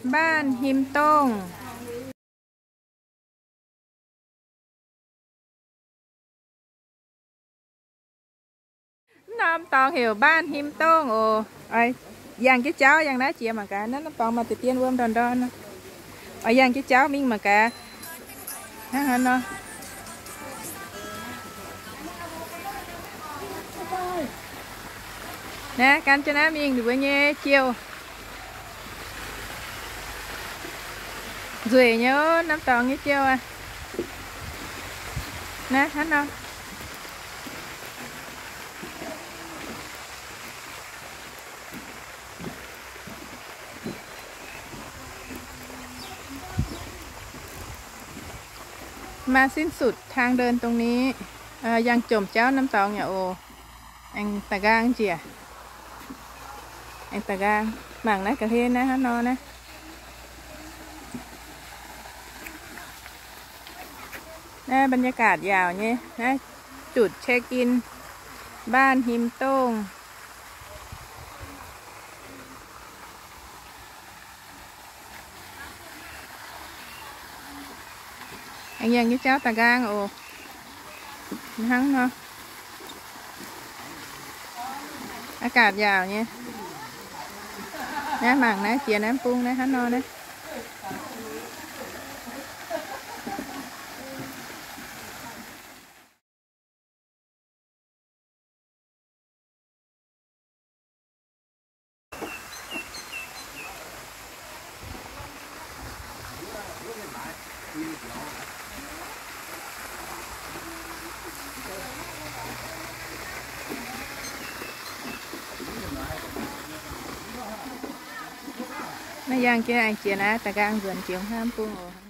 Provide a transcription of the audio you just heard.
Baanh Him Dongh. Mv norm dorngx heuc Baanh Him Dongh oc. Yangh jienv jauv, yangh naaiv jiex mangc gaax. Naaiv norm dorngx maaih deix dien wuom ndorn ndorn. Oix yangh jienv jauv mingh mangc gaax. Hnangv haaix nor. Naaiv gan jienv naaiv mingh ninh mbuo nyei jiouh. Nzueic nyei, norm dorngx nyei jiouh aqv. Naaiv hnangv nor. Maaih สิ้นสุด ทางเดินตรงนี้. Yangh jomc jauv norm dorngx yaac oc. Aengx da'nqaang njiec. Aengx da'nqaang. Mangc naaiv ga'hlen naaiv hnangv nor naaiv. Naaiv บรรยากาศ yaauc nyei. Naaiv จุด check in Baanh Him Dongh. Aengx yangh jienv jauv da'nqaang oc. Hnangv nor. อากาศ yaauc nyei. Naaiv mangc naaiv jiex naaiv bung naaiv hnangv nor naaiv. Naaiv yangh jienv aengx jiex naaiv da'nqaang nzuonx jiex hnangv bung oc.